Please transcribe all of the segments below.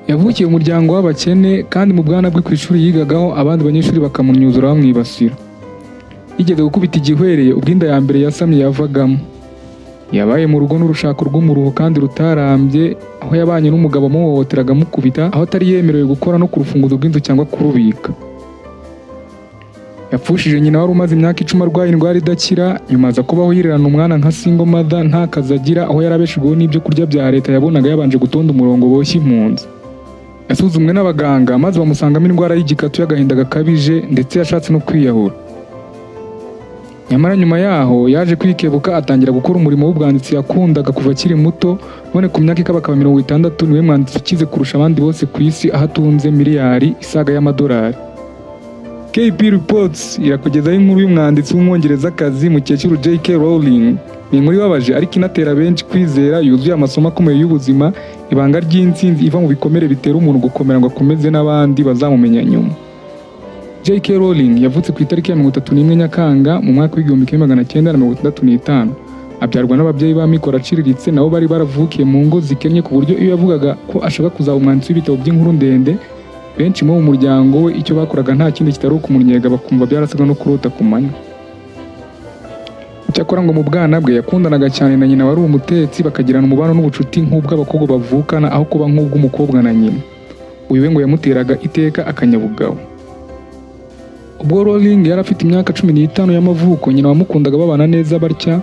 Yavukiye mu muryango w'abakene kandi mu bwana bwe ku ishuri yigagaho abandi banyeshuri bakamunyuzura bamwibasira. Yigeze gukubita igihwereye ubwo inda ya mbere yasamye yavagamo. Yabaye mu rugo n'urushako rw'umuruho kandi rutarambye, aho yabanye n'umugabo amuhohoteraga amukubita, aho atari yemerewe gukora no ku rufunguzo rw'inzu cyangwa kurubika. Yapfushije nyina wari umaze imyaka 10 arwaye indwara idakira, nyuma aza kubaho yirerana umwana nka single mother nta kazi agira, aho yarabeshejweho n'ibyo kurya bya leta yabonaga yabanje gutonda umurongo boshye impunzi. Yasuzumwe n'abaganga maze bamusangamo indwara y'igikatu y'agahinda gakabije ndetse yashatse no kwiyahura. Nyamara nyuma yaho yaje kwikebuka atangira gukora umurimo w'ubwanditsi yakundaga kuva akiri muto, none ku myaka ikabakaba 60 niwe mwanditsi ukize kurusha abandi bose ku isi, aho atunze miliyari isaga y'amadolari. KP Reports irakugezaho inkuru y'umwanditsi w'umwongerezakazi mukecuru J.K. Rowling. Ni inkuru ibabaje ariko inatera benshi kwizera, yuzuye amasomo akomeye y'ubuzima, ibanga ry'intsinzi iva mu bikomere bitera umuntu gukomera ngo akomeze n'abandi bazamumenya nyuma. J.K. Rowling yavutse ku itariki ya 31 Nyakanga mu mwaka w'1965. Abyarwa n'ababyeyi b'amikoro aciriritse, nabo bari baravukiye mu ngo zikennye, ku buryo iyo yavugaga ko ashaka kuzaba umwanditsi w'ibitabo by'inkuru ndende, benshi mu muryango we icyo bakoraga nta kindi kitari ukumunyega, bakumva byarasaga no kurota ku manywa. Icyakora ngo mu bwana bwe yakundanaga cyane na nyina wari umutetsi, bakagirana umubano n'ubucuti nk'ubw'abakobwa bavukana aho kuba nk'ubw'umukobwa na nyina. Uyu we ngo yamuteraga iteka akanyabugabo. Ubwo Rowling yari afite imyaka 15 y'amavuko, nyina wamukundaga babana neza batya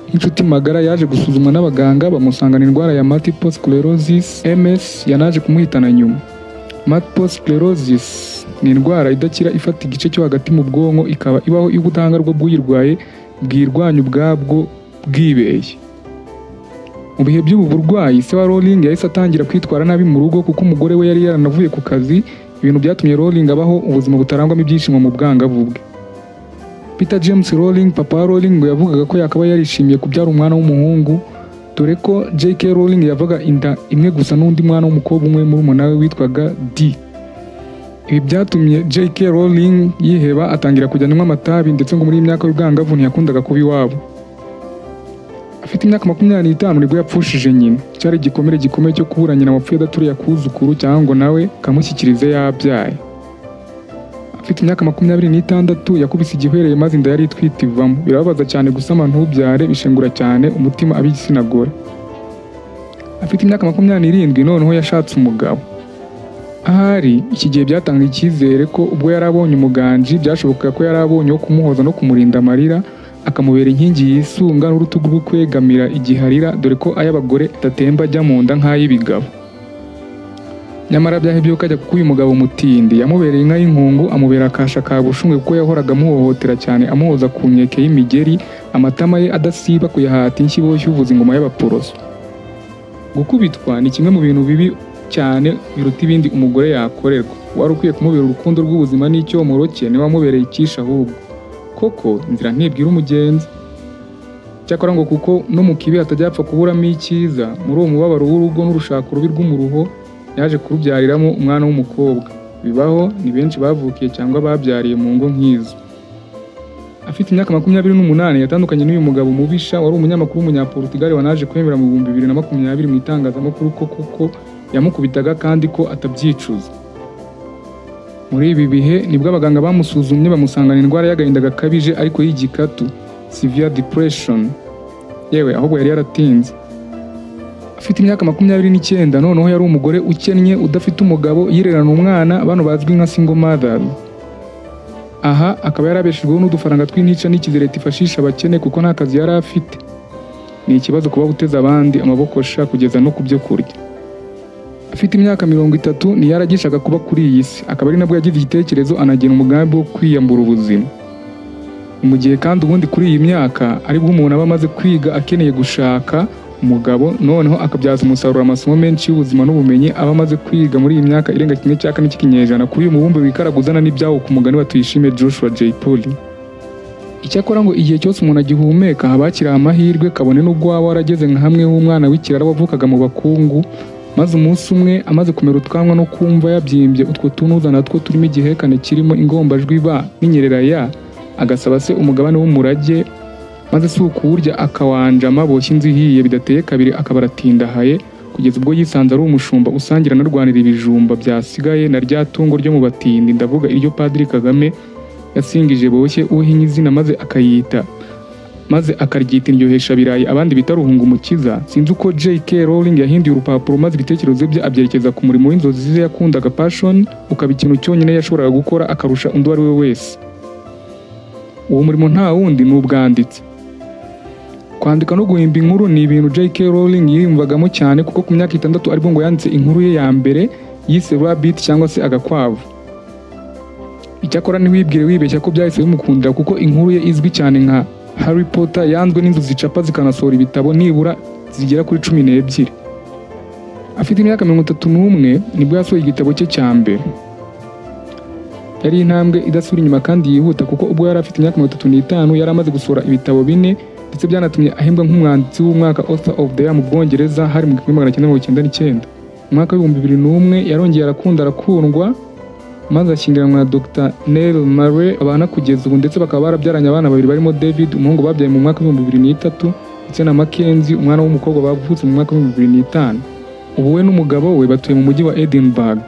nk'inshuti magara, yaje gusuzumwa n'abaganga bamusangana indwara ya multiple sclerosis MS yanaje kumuhitana nyuma. Multiple sclerosis ni indwara idakira ifata igice cyo hagati mu bwonko, ikaba ibaho iyo ubudahangarwa bw'uyirwaye bwirwanya ubwabwo bwibeye. Mu bihe by'ubu burwayi, se wa Rowling yahise atangira kwitwara nabi mu rugo kuko umugore we yari yaranavuye ku kazi, ibintu byatumye Rowling abaho ubuzima butarangwamo ibyishimo mu bwangavu bwe. Peter James Rowling, papa wa Rowling, ngo yavugaga ko yakaba yarishimiye kubyara umwana w'umuhungu, dore ko J.K. Rowling yavaga inda imwe gusa n'undi mwana w'umukobwa umwe murumuna we witwaga D. Ibi byatumye J.K. Rowling yiheba atangira kujya anywa amatabi, ndetse ngo muri iyi myaka y'ubwangavu ntiyakundaga kuba iwabo. Afite imyaka 25 nibwo yapfushije nyina. Cyari igikomere gikomeye cyo kubura nyina wapfuye adaturiye akuzukuru cyangwa ngo nawe kamushyikirize yabyaye. Afite imyaka 26 yakubise igihwereye maze inda yari itwite ivamo. Birababaza cyane gusama ntubyare, bishengura cyane umutima ab'igitsina gore. Afite imyaka 27 noneho yashatse umugabo. Ahari iki gihe byatanga icyizere ko ubwo yari abonye umuganji, byashobokaga ko yari abonye wo kumuhoza no kumurinda amarira, akamubera inkingi yisunga n'urutugu rwo kwegamira igihe arira, dore ko ay'abagore adatemba ajya mu nda nk'ay'ibigabo. Nyamara byahebye ko ajya kuko uyu mugabo mutindi yamubereye inka y'inkungu, amubera akasha ka bushungwe kuko yahoraga amuhohotera cyane, amuhoza ku nkeke y'imigeri, amatama ye adasiba kuyahata inshyi boshye uvuza ingoma y'abaporoso. Gukubitwa ni kimwe mu bintu bibi cyane biruta ibindi umugore yakorerwa. Wari ukwiye kumubera urukundo rw'ubuzima n'icyomoro cye, niwe wamubereye icyisha ahubwo. Koko inzira ntibwira umugenzi. Cyakora ngo kuko no mu kibi hatajya hapfa kuburamo icyiza, muri uwo mubabaro w'urugo n'urushako rubi rw'umuruho yaje kurubyariramo umwana w'umukobwa. Bibaho ni benshi bavukiye cyangwa babyariye mu ngo nk'izo. Afite imyaka 28 yatandukanye n'uyu mugabo mubisha wari umunyamakuru w'umunyaportugal wanaje kwemera mu 2020 mu itangazamakuru ko kuko yamukubitaga kandi ko atabyicuza. Muri ibi bihe nibwo abaganga bamusuzumye bamusangana indwara y'agahinda gakabije ariko y'igikatu, severe depression. Yewe ahubwo yari yaratinze. Afite imyaka 29 noneho yari umugore ukennye udafite umugabo, yirerana umwana, bano bazwi nka single mothers. Aha akaba yarabeshejweho n'udufaranga tw'intica n'ikize leta ifashisha abakene kuko nta kazi yari afite. Ni ikibazo kuba uteze abandi amaboko sha kugeza no ku byo kurya. Afite imyaka 30 ntiyaragishaga kuba kuri iyi si, akaba ari nabwo yagize igitekerezo anagena umugambi wo kwiyambura ubuzima. Mu gihe kandi ubundi kuri iyi myaka aribwo umuntu aba amaze kwiga akeneye gushaka umugabo, noneho akabyaza umusaruro amasomo menshi y'ubuzima n'ubumenyi aba amaze kwiga muri iyi myaka irenga 1/4 cy'ikinyejana kuri uyu mubumbe wikaraguzana n'ibyawo ku mugani wa Tuyishime Joshua Jay Polly. Icyakora ngo igihe cyose umuntu agihumeka haba hakiri amahirwe, kabone n'ubwo waba warageze nka hamwe w'umwana w'ikirara wavukaga mu bakungu, maze umunsi umwe amaze kumera utwanwa no kumva yabyimbye utwo tunuza natwo turimo igihekane kirimo ingombajwi ba n'inyerera ya, agasaba se umugabane w'umurage, maze si ukuwurya akawanjama boshye inzu ihiye bidateye kabiri akaba aratindahaye. Kugeza ubwo yisanze ari umushumba usangira anarwanira ibijumba byasigaye na rya tungo ryo mu batindi, ndavuga iryo Padiri Kagame yasingije boshye uhinya izina maze akayita maze akaryita indyoheshabirayi abandi bita ruhunga umukiza. Sinzi uko J.K. Rowling yahinduye urupapuro maze ibitekerezo bye abyerekeza ku murimo w'inzozi ze yakundaga, passion, ukaba ikintu cyonyine yashoboraga gukora akarusha undi uwo ari we wese. Uwo murimo nta wundi, ni ubwanditsi. Kwandika no guhimba inkuru ni ibintu J.K. Rowling yiyumvagamo cyane, kuko ku myaka 6 aribwo ngo yanditse inkuru ye ya mbere yise Rabbit cyangwa se agakwavu. Icyakora ntiwibwire wibeshya ko byahise bimukundira, kuko inkuru ye izwi cyane nka Harry Potter yanzwe n'inzu zicapa zikanasohora ibitabo nibura zigera kuri 12. Afite imyaka 31 nibwo yasohoye igitabo cye cya mbere. Yari intambwe idasubira inyuma kandi yihuta, kuko ubwo yari afite imyaka 35 yari amaze gusohora ibitabo 4, ndetse byanatumye ahembwa nk'umwanditsi w'umwaka, Author of the Year, mu Bwongereza, hari mu 1999. Mu mwaka w'2001 yarongeye arakunda, arakundwa, maze ashyingiranwa na Dr. Neil Murray babana kugeza ubu, ndetse bakaba barabyaranye abana babiri barimo David, umuhungu babyaye mu mwaka w'2003, ndetse na Mackenzie, umwana w'umukobwa bavutse mu mwaka w'2005. Ubu we n'umugabo we batuye mu mujyi wa Edinburgh.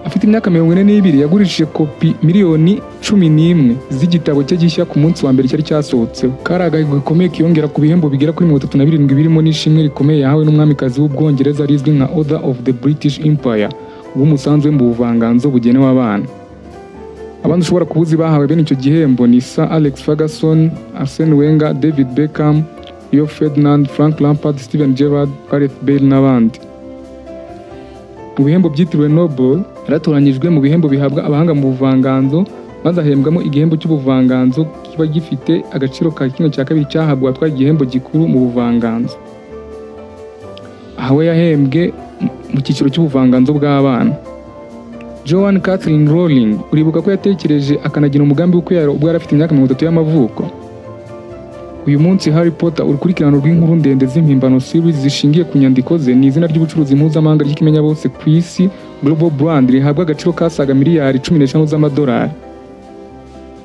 Afite imyaka 42 yagurishije kopi 11 miliyoni z'igitabo cye gishya ku munsi wa mbere cyari cyasohotseho. Kari agahigo gakomeye kiyongera ku bihembo bigera kuri 37, birimo n'ishimwe rikomeye yahawe n'umwamikazi w'Ubwongereza rizwi nka Order of the British Empire bw'umusanzu we mu buvanganzo bugenewe abana. Abandi ushobora kuba uzi bahawe bene icyo gihembo ni Sir Alex Ferguson, Arsene Wenger, David Beckham, Rio Ferdinand, Frank Lampard, Steven Gerrard, Gareth Bale n'abandi. Mu bihembo byitiriwe Nobel, yaratoranyijwe mu bihembo bihabwa abahanga mu buvanganzo, maze ahembwamo igihembo cy'ubuvanganzo kiba gifite agaciro ka ½ cyahabwa uwatwaye igihembo gikuru mu buvanganzo. Aha we yahembwe mu cyiciro cy'ubuvanganzo bw'abana. Joan Catherine Rowling, uribuka ko yatekereje akanagira umugambi wo kwiyahura ubwo yari afite imyaka 30 y'amavuko? Uyu munsi Harry Potter, urukurikirane rw'inkuru ndende z'impimbano, series zishingiye ku nyandiko ze, ni izina ry'ubucuruzi mpuzamahanga ry'ikimenyabose ku isi, global brand, rihabwa agaciro kasaga miliyari 15 z'amadolari.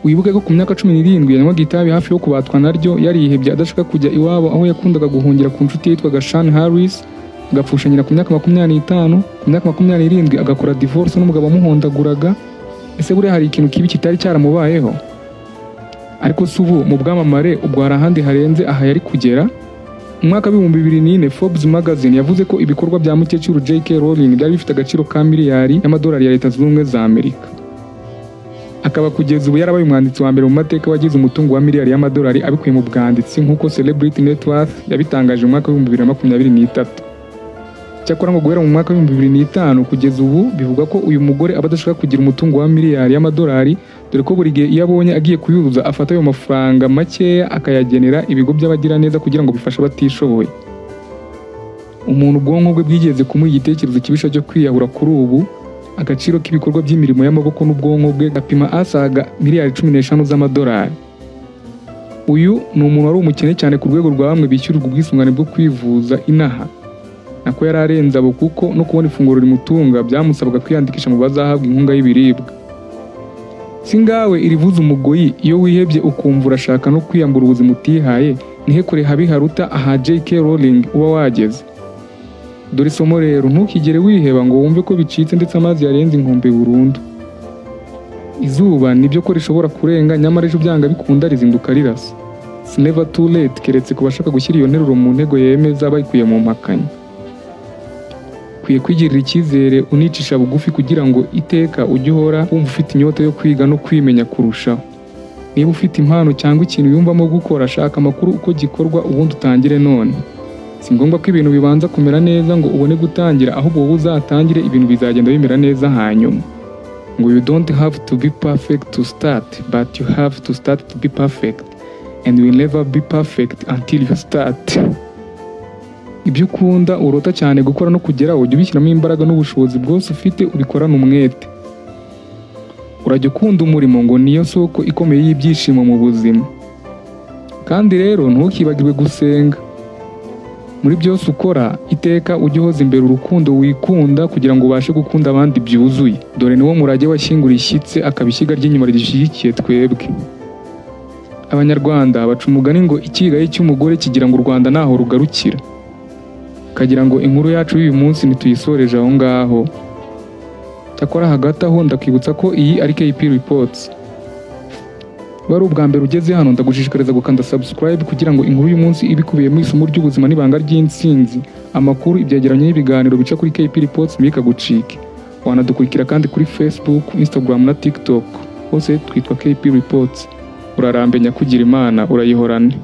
Wibuke ko ku myaka 17 yanywaga itabi hafi yo kubatwa naryo, yarihebye adashaka kujya iwabo aho yakundaga guhungira ku nshuti yitwaga Sean Harris, agapfusha nyina ku myaka 25, ku myaka 27 agakora divorce n'umugabo wamuhondaguraga. Ese buriya hari ikintu kibi kitari cyaramubayeho? Ariko si ubu mu bwamamare ubwo hari ahandi harenze aha yari kugera? Mu mwaka w'2004 Forbes magazine yavuze ko ibikorwa bya mukecuru J.K. Rowling byari bifite agaciro ka miliyari y'amadolari ya Leta Zunze Ubumwe za Amerika. Akaba kugeza ubu yarabaye umwanditsi wa mbere mu mateka wagize umutungo wa miliyari y'amadolari abikuye mu bwanditsi, nk'uko Celebrity Net Worth yabitangaje mu mwaka w'2023. Cyakora ngo guhera mu mwaka w'2005 kugeza ubu bivugwa ko uyu mugore aba adashaka kugira umutungo wa miliyari y'amadolari, dore ko buri gihe iyo abonye agiye kuyuzuza afata ayo mafaranga makeya akayagenera ibigo by'abagiraneza kugira ngo bifashe abatishoboye. Umuntu ubwonko bwe bwigeze kumuha igitekerezo kibisha cyo kwiyahura, kuri ubu agaciro k'ibikorwa by'imirimo y'amaboko n'ubwonko bwe gapima asaga miliyari 15 z'amadolari. Uyu ni umuntu wari umukene cyane ku rwego rwa bamwe bishyurirwa ubwisungane bwo kwivuza inaha, nako yari arenze abo, kuko no kubona ifunguro rimutunga byamusabaga kwiyandikisha mu bazahabwa inkunga y'ibiribwa. Si ngawe irivuza umugoyi, iyo wihebye ukumva urashaka no kwiyambura ubuzima utihaye, nihe kure habi haruta aha J.K. Rowling uba wageze? Dore isomo rero: ntukigere wiheba ngo wumve ko bicitse ndetse amazi yarenze inkombe burundu. Izuba nibyo ko rishobora kurenga, nyamara ejo byanga bikunda rizinduka rirasa. It's never too late, keretse ku bashaka gushyira iyo nteruro mu ntego yemeza bayikuye mu mpakanyi. Ukwiye kwigirira icyizere unicisha bugufi kugira ngo iteka ujye uhora wumva ufite inyota yo kwiga no kwimenya kurushaho. Niba ufite impano cyangwa ikintu wiyumvamo gukora, shaka amakuru uko gikorwa ubundi utangire none. Si ngombwa ko ibintu bibanza kumera neza ngo ubone gutangira, ahubwo wowe uzatangire, ibintu bizagenda bimera neza hanyuma. Ngo "You don't have to be perfect to start, but you have to start to be perfect, and you will never be perfect until you start." Ibyo ukunda, urota cyane gukora no kugeraho, ujye ubishyiramo imbaraga n'ubushobozi bwose ufite, ubikorane umwete. Urajya ukunda umurimo, ngo niyo soko ikomeye y'ibyishimo mu buzima. Kandi rero ntukibagirwe gusenga. Muri byose ukora, iteka ujye uhoza imbere urukundo wikunda kugira ngo ubashe gukunda abandi byuzuye. Dore niwo murage washyingura ishyitse akaba ishyiga ry'inyuma ridushyigikiye twebwe. Abanyarwanda baca umugani ngo ikigayi cy'umugore kigira ngo u Rwanda ntaho rugarukira. Kagira ngo inkuru yacu y'uyu munsi ntituyisoreje aho ngaho. Cyakora hagati aho ndakwibutsa ko iyi ari KP Reports. Wari ubwa mbere ugeze hano, ndagushishikariza gukanda subscribe kugira ngo inkuru y'umunsi ibe ikubiyemo isomo ry'ubuzima n'ibanga ry'intsinzi, amakuru, ibyegeranyo n'ibiganiro bica kuri KP Reports ntibikagucike. Wanadukurikira kandi kuri Facebook, Instagram na TikTok, hose twitwa KP Reports. Urarambe nyakugira Imana, urayihorane.